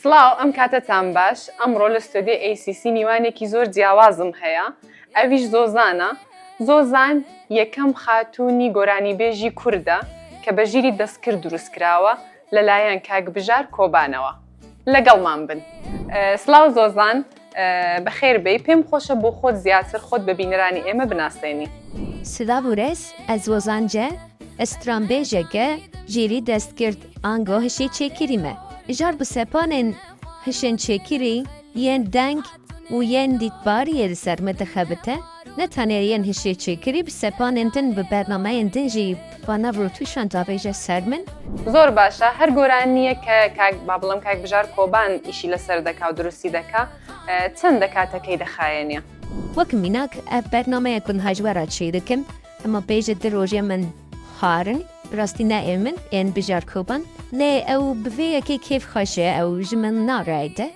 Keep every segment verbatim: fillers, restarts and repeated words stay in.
Silav, em katetan baş. Emro li stûdyoyê A C C mîwanekî zor ciyawazim heye. Evîş Zozan e. Zozan yekem xatûnî goranîbêjî Kurd e ke bi jîrî destkir dirust kirawe li layen kak Bijar Kobanê we. Legelman bin. E, silav Zozan, e, bi xêr bêy. Pêm xweş e bo xwe ziyatir xwe bi bîneranî ême binasênî. Silav û rêz, ez Zozan ce, ez stranbêjek e, jîrî destkir ango hişê çêkirî me. Jar bi sepanên hişên çêkirî yên deng û yên dîtbariyê li ser me dixebite. Ne tenê yên hişê çêkirî, bi sepanên din, bi bernameyên din jî va nav rûtûşan davêje ser min. Zor baş e. Her goraniyê ke kak, ba bilim kak Bijar Koban îşî li ser deka û dirustî deka, e, çend deka te key dixayêniye? Wek mînak, ev bernameyek ku niha ji we re çêdikim, hema pê ji du rojê min xwarin, bi rastî ne ê min, ên Bijar Koban. Lê ew bi vê yekê kêfxweş e, ew ji min nareyde.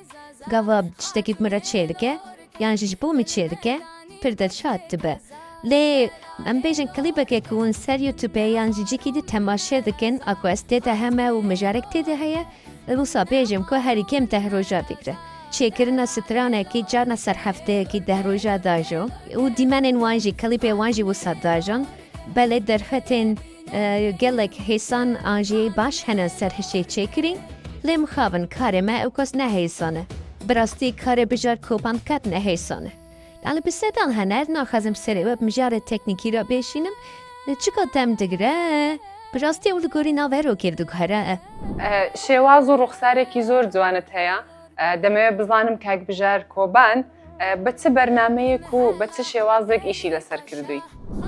Gava tiştekî bi min re çêdike, yan jî ji bo min çêdike, pir dilşad dibe. Lê em bêjin klîbekê ku hûn ser YouTube-ê yan jî cihekî di temaşe dikin, a ku ez tê de heme û mijarek tê de heye, wisa bêjim ku herî kêm deh roja digre. Çêkirina stranekî carna ser hefteyekî deh roja dajo û dîmenên wan jî, klîbê wan jî wisa dajon. Belê derfetên, e, gelek hêsan an jî baş hene ser hişê çêkirî, lê mixabin karê me ew kes ne hêsan e. Bi rastî karê Bijar Koban qet ne hêsan e. Yanî bi sedan hene, ez naxwazim serê we bi mijarê teknîkî re bêşînim. Çika dem digre, bi rastî ew li gorî naverokê diguhere. E, şêwaz û ruxsarekî zor ciwan it heye. E, demê bizanim kak Bijar Koban, e, bi çi bernameyek û bi çi şêwazek îşî li ser kirdûyî?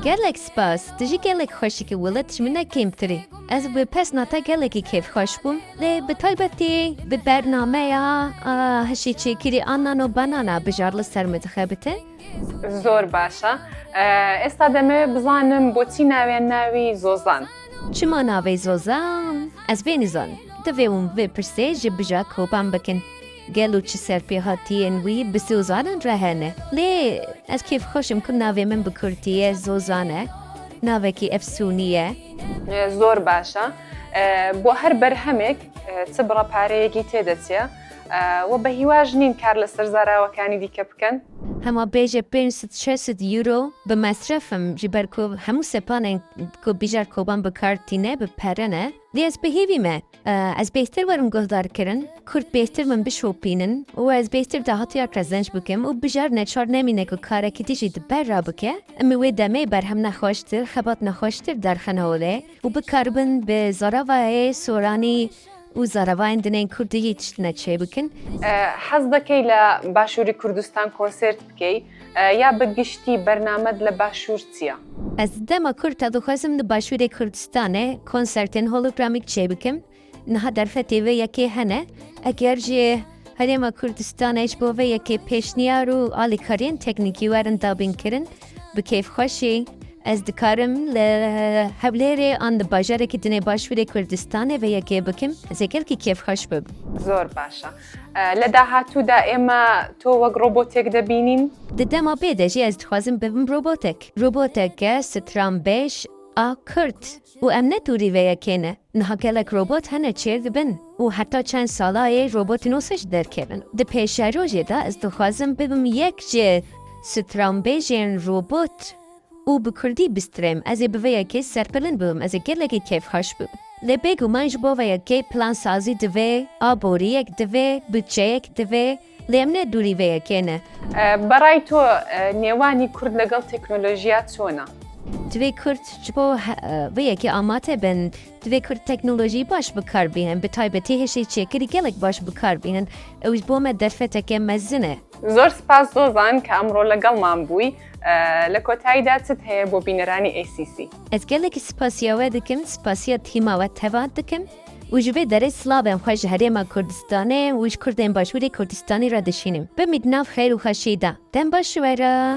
Gelek spas, tu jî gelek xweşik î, wele tu ji min ne kêmtir î. Ez bi pesna te gelekî kêfxweş bûm, lê bi taybetî bi bernameya, a, hişê çêkirî a Nano Banana Bijar li ser min dixebite. Zor baş e. E, êsta demê bizanim bo çi navê navî Zozan? Çima navê Zozan? Ez vê nizanim. Divê hûn vê pirsê ji Bijar Koban bikin. Gelo çi serpêhatiyên wî bi Zozanan re hene? Lê ez kêfxweş im ku navê min bi kurdî ye, Zozan e. Navekî efsûnî ye. E, zor baş e. E, bo her berhemek, e, çi bira pareyekî tê de çi ye. E, we bi hîwa jî nîn kar li ser zarawekanî dîke bikin. Hema bêje pênc sed şeş sed euro bi mesref im, ji ber ku hemû sepanên ku Bijar Koban bi kar tîne, bi pere ne. Lê ez bi hêvî me. E, ez bêhtir werim guhdarkirin, Kurd bêhtir min bişopînin û ez bêhtir dahatûya qezenc bikim û Bijar neçar nemîne ku karekî dî jî di ber re bike. Em ê wê demê berhem nexweştir, xebat nexweştir derxin holê û bikaribin bi zaravayê soranî û zaravayên din ên kurdî jî tiştine çêbikin. E, hez dikey li Başûrê Kurdistan konsert bikey, e, ya bi giştî bername li Başûr çi ye? Ez dema kurt ez dixwazim li Başûrê Kurdistanê konsertên hologramîk çêbikim. Niha derfetê vê yekê hene. Eger ji Herêma Kurdistanê ji bo vê yekê pêşniyar û alîkariyên teknîkî werin dabînkirin, bi kêfxweşî ez dikarim li Hewlêrê an li bajarekî dinê Başûrê Kurdistanê vê yekê bikim. Ez ê gelkî kêfxweş bibim. Zor baş e. E, li dahatû de ême to wek robotek dibînîn? Di dema bê de jî ez dixwazim bibim robotek. Robotek e stranbêj a Kurd. Û em ne dûrî vê yekê ne. Niha gelek robot hene çêr dibin û heta çend sala yê robotên wisa jî derkevin. Di pêşerojê de ez dixwazim bibim yek ji stranbêjên robot û bi kurdî bistrêm. Ez ê bi vê yekê serbilind bibim. Ez ê gelekî kêfxweş bibim. Lê bêguman ji bo vê yekê plansazî divê, aboriyek divê, budçeyek divê. Lê em ne dûrî vê yekê ne. E, berayê to, e, nêwanî kurd legel teknolojiya çona? Divê kurd ji bo he-, e, vê yekê amate bin, divê kurd teknolojiyî baş bi kar bînin, bi taybetî hişê çêkirî gelek baş bi kar bînin. Ew ji bo me derfeteke mezin e. Zor spas Zozan ke emro legelman bûy. E, li kotayî de çi heye bo bîneranî A C C? Ez gelekî spasiya we dikim, spasiya tîma we teva dikim. Û ji vê derê silavên xwe ji Herêma Kurdistanê û ji Kurdên Başûrê Kurdistanê re dişînim. Bimît nav xêr û xweşiyê de. Dem baş ji we re.